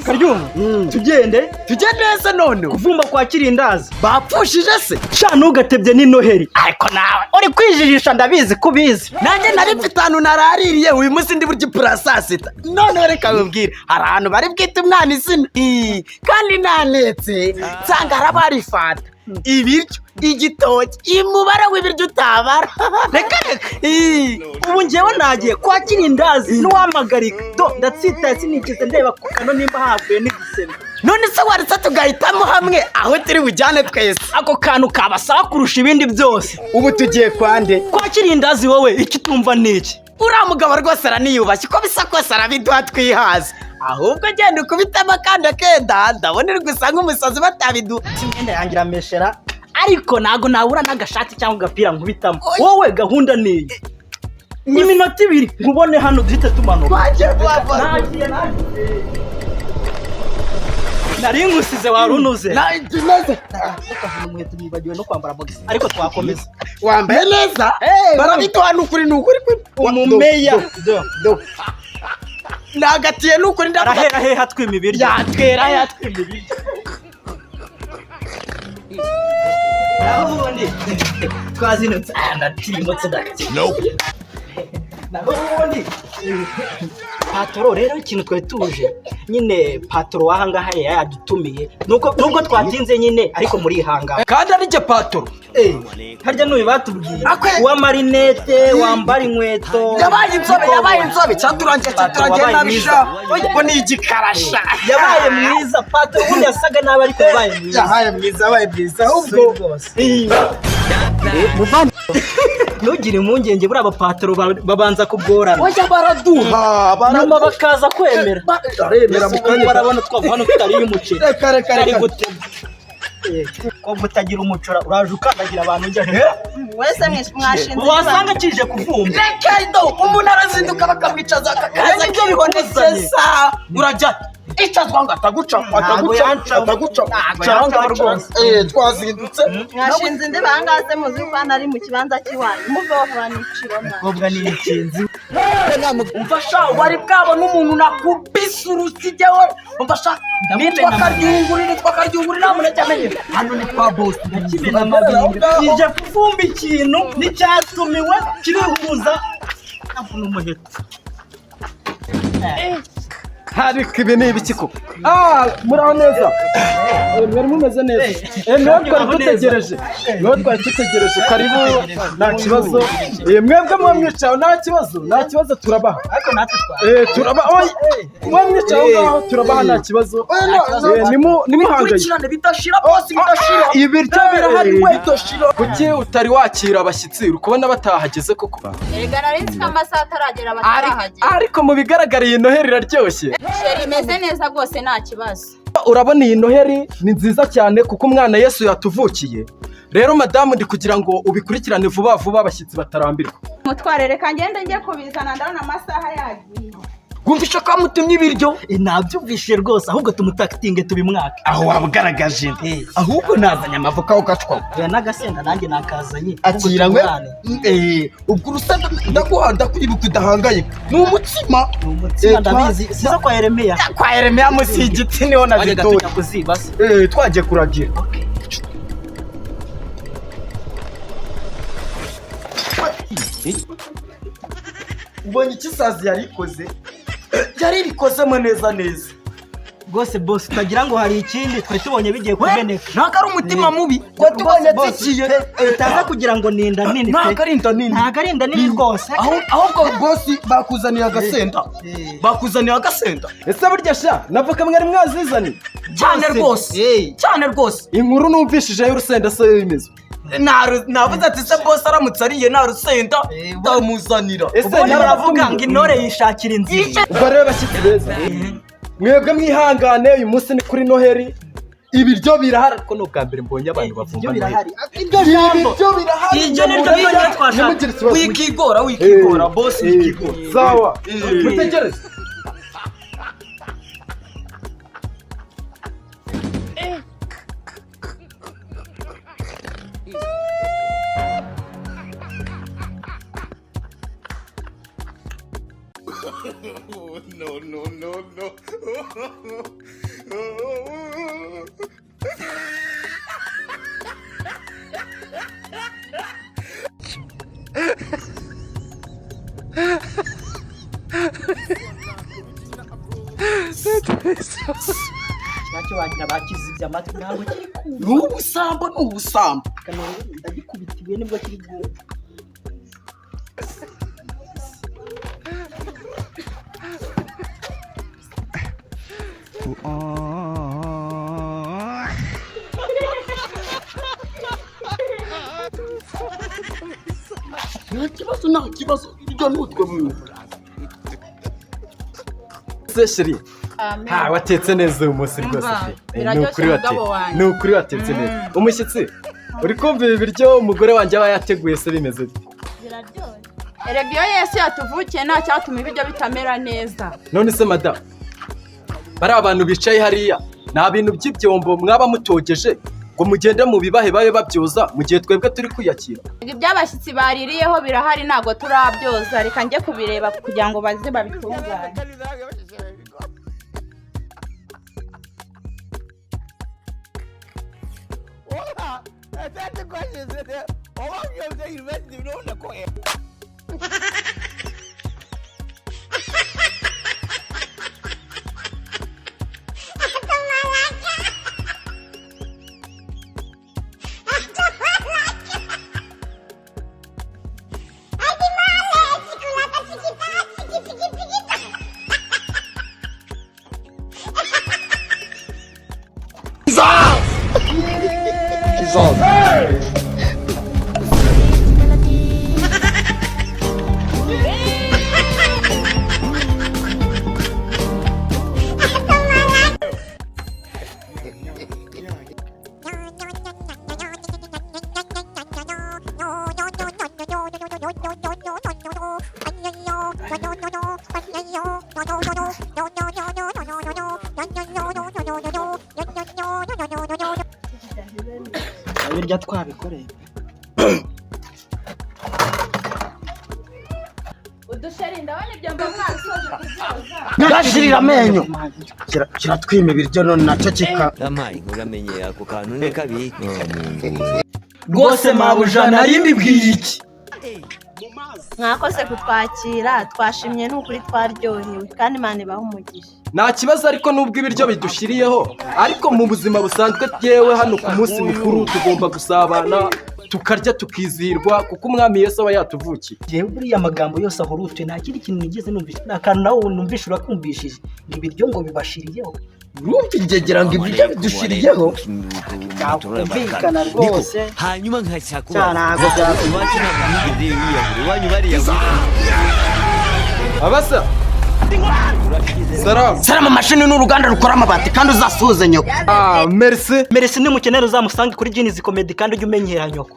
Karyuma, tugende. Tugende neza none. Kuvumba kwa Kirindazi. Bapfushije se? Sha, ntugatebye, ni Noheli. Ariko nawe uri kwijijisha, ndabizi ko ubizi. Nanjye nari mfite ahantu naraririye. Uyu munsi ndi burya ipura saa sita. Noneho reka nkubwire, hari ahantu bari bwite umwana izina. Ii, kandi nanetse nsanga haraba hari fanta, ibiryo, igitoki, umubare w'ibiryo utabara. Reka reka. Ii. Ubu njyewe nagiye kwa Kirindazi ntiwamagarika do, ndatsitaye, sinigeze ndeba ku kano nimba havuye n'igisebe. None se waretse tugahitamo hamwe aho turi bujyane twese? Ako kantu kabasaba kurusha ibindi byose. Ubu tugiye kwande? Kwa Kirindazi. Wowe icyo utumva ni iki? Uriya mugabo rwose araniyubashye, uko bisa kose arabiduha twihaze. Ahubwo genda ukubitemo akanda kenda, ndabona uri gusa nk'umusazi batabiduha. Imyenda yanjye irameshera, ariko ntago nabura n'agashati cyangwa agapira nkubitamo. Oya. Wowe gahunda ni iyi, iminota 2 nkubone hano, duhite tumanuka. Twagiye vuba vuba. Nagiye, nagiye. Nari nkusize wari unuze. Neza. Reka umuheto, nibagiwe no kwambara bogisi, ariko twakomeza. Wambaye neza. Hey, barabituha, ni ukuri, ni ukuri. Umumeya. Do. Nagatiye, ni ukuri, ndavuga. Arahera hehe atwima ibiryo? Yatwera, yatwima ibiryo. Naho ubundi twazinutse. Ah, ndatirimutse ndakati. Naho ubundi patoro rero, ikintu twari tuje nyine, patoro w'ahangaha yari yadutumiye, nuko nubwo twatinze nyine, ariko murihangana. Kandi ari jye patoro. Eh, harya n'uyu batubwiye Akwe- uw'amarinete wambara inkweto? Yabaye inzobe, yabaye inzobe. Cyaturangiye, cyaturangiye Wabaye nabi. mwiza. Sha, ubwo ni igikarasha. Yabaye mwiza patoro, ubundi yasaga nabi, ariko yabaye mwiza. Yabaye mwiza, yabaye mwiza ahubwo. Rwose ntugire impungenge, buriya abapatoro babanza kugorana. Oya, baraduha. Nyuma bakaza kwemera. Aremera mu kanya. Barabona twava hano tutariye umuceri. Reka reka. Ari Reka. gutema ko kutagira umucora, uraje ukandagira abantu ujya he? Wese mwashinze. Wasanga kije kuvumba. Reka do, umuntu arazinduka bakamwicaza, akakaza Nibyo bikuzanye. kibonekeza. Urajya icazwa ngo ataguca, ataguca. Yancaho. Ataguca. Ntago yancaho rwose. Eh, twazindutse. Mwashinze indi bangaze, muzi ko hano ari mu kibanza cy'iwanyu, muveho vuba n'iciro mwana. Kobwa ni ikinzi. Umva sha, wari bwabona umuntu nakubise urusigewe? Umva sha, nitwa Karyunguri, nitwa Karyunguri, nta muntu ajya amenya hano ni kwa bosi. Ndakimena amabinga, kije kuvumba ikintu nticyatumiwe, kirihuza avuna umuheto. Ariko ibi ni ibiki koko? Ah, muraho neza. Eh, mwari mumeze neza? Eh, mwe twari dutegereje, mwe twari dutegereje. Karibu, nta kibazo. Eh, mwebwe muba mwicaye, nta kibazo, nta kibazo, turabaha. Ariko natwe twa Eh, turaba, oya, muba mwicaye aho ngaho, turabaha, nta kibazo. Eh, nimuhangayike. Kurikirane bidashira bosi, bidashira. Ibiryo birahari we. Bidashira. Kuki utari wakira abashyitsi? Uri kubona batahageze koko? Erega nari nzi ko amasaha ataragera batarahagera. Ariko mu bigaragara iyi Noheli iraryoshye. Chéri, imeze neza rwose, nta kibazo. Urabona iyi Noheli ni nziza cyane kuko umwana Yesu yatuvukiye. Rero madamu, ndi kugira ngo ubikurikirane vuba vuba, abashyitsi batarambirwa. Mutware, reka ngende njye kubizana, ndabona amasaha yagiye. Wumvisha ko wamutumye ibiryo? Eh, nabyumvishije rwose, ahubwo tumutakitinge tubimwake. Aho waba ugaragaje, ahubwo nazanye amavoka ugacwa. Oya, n'agasenda nanjye nakazanye. Akira ahubwo we. tumurane. Eh, ubwo urusenda ndaguha, ndakwibuka udahangayika, ni umutsima. Ni umutsima. Eh, Ndabizi, sizo kwa Yeremiya. Kwa Yeremiya munsi y'igiti niho Wajyaga nazitoye. tujya kuziba se? Eh, twagiye kuragira. Okay. Ubonye icyo isazi yari ikoze? Yari ibikozemo neza neza. Rwose boss, utagira ngo hari ikindi, twari tubonye bigiye kumeneka. Ntabwo ari umutima mubi ko tubonye Boss, tsikiye. utaza kugira ngo ni inda nini pe. Ntabwo ari inda nini. Ntabwo ari inda nini rwose. Ahubwo bosi, bakuzaniye agasenda, bakuzaniye agasenda. Ese burya sha, navoka mwari mwazizaniye? Cyane rwose, cyane rwose. Inkuru numvishije y'urusenda se yo imeze? Navuze ati se bosi aramutse ariye nta rusenda ndamuzanira. Ese Ubundi baravuga narabatumye. ngo intore yishakira inzira. Ubwo rero bashyitsi beza, mwebwe mwihangane, uyu munsi ni kuri Noheli, ibiryo birahari, ariko ni ubwa mbere mbonye abantu bavumba Ibyo Noheli. birahari, iryo jambo. Ibiryo birahari. Iryo ni ryo ryonyine twashaka. Ntimugire ikibazo. Wikigora, wikigora bosi, wikigora. Sawa, mutegereze. No, no, no, no. Nacyo wagira bakizibye amatwi, ntabwo kiri kumva. Ni ubusambo, ni ubusambo. Kanone ndagikubita ibuye nibwo kiri bwumva. Nta kibazo, nta kibazo, ibyo ni utwo bintu. Se chérie, ha, watetse neza uyu munsi rwose Umva, pe. Ni biraryoshye ukuri mugabo watetse, wanjye. ni ukuri watetse neza. Umushyitsi, uri kumva ibi biryo umugore wanjye aba yateguye se bimeze bite? Biraryoshye. Erega iyo Yesu yatuvukiye, nta cyatuma ibiryo bitamera neza. None se madamu, bari abantu bicaye hariya, nta bintu by'ibyombo mwaba mutogeje ngo mugende mu bibahe babe babyoza mu gihe twebwe turi kwiyakira? Ibyo abashyitsi baririyeho birahari, ntabwo turabyoza. Reka njye kubireba kugira ngo baze babitunganye. Ibiryo twabikoreye. Udusheri, ndabona ibyo mba mwabisoje kubyoza. Gashirira amenyo. Kiratwima ibiryo none nacyo kika. Yampaye, uramenye ako kantu ni kabi. Rwose mabuja, nari mbibwiye iki? Mwakoze kutwakira, twashimye, ni ukuri twaryohewe, kandi Imana ibahe umugisha. Nta kibazo, ariko nubwo ibiryo bidushiriyeho, ariko mu buzima busanzwe yewe hano ku munsi mukuru tugomba gusabana, tukarya, tukizihirwa, kuko umwami Yesu aba yatuvukiye. Jewe buriya amagambo yose ahurutse, nta kindi kintu nigeze numvisha, nta kantu nawe numvisha urakumvishije ngo ibiryo ngo bibashiriyeho. Urumva ingegera ngo ibiryo bidushiriyeho. Byakumvikana rwose. Hanyuma nkashaka Cyane, ntabwo byakumvikana. Iwacu ntabwo bigeze biyahura, iwanyu bariyahura. Abasa salamu. Salama mashini ni uruganda rukora amabati, kandi uzasuhuze nyoko. Ah, merci. Meresi, nimukenera uzamusange kuri Jinizi Comedy, kandi ujye umenyera nyoko.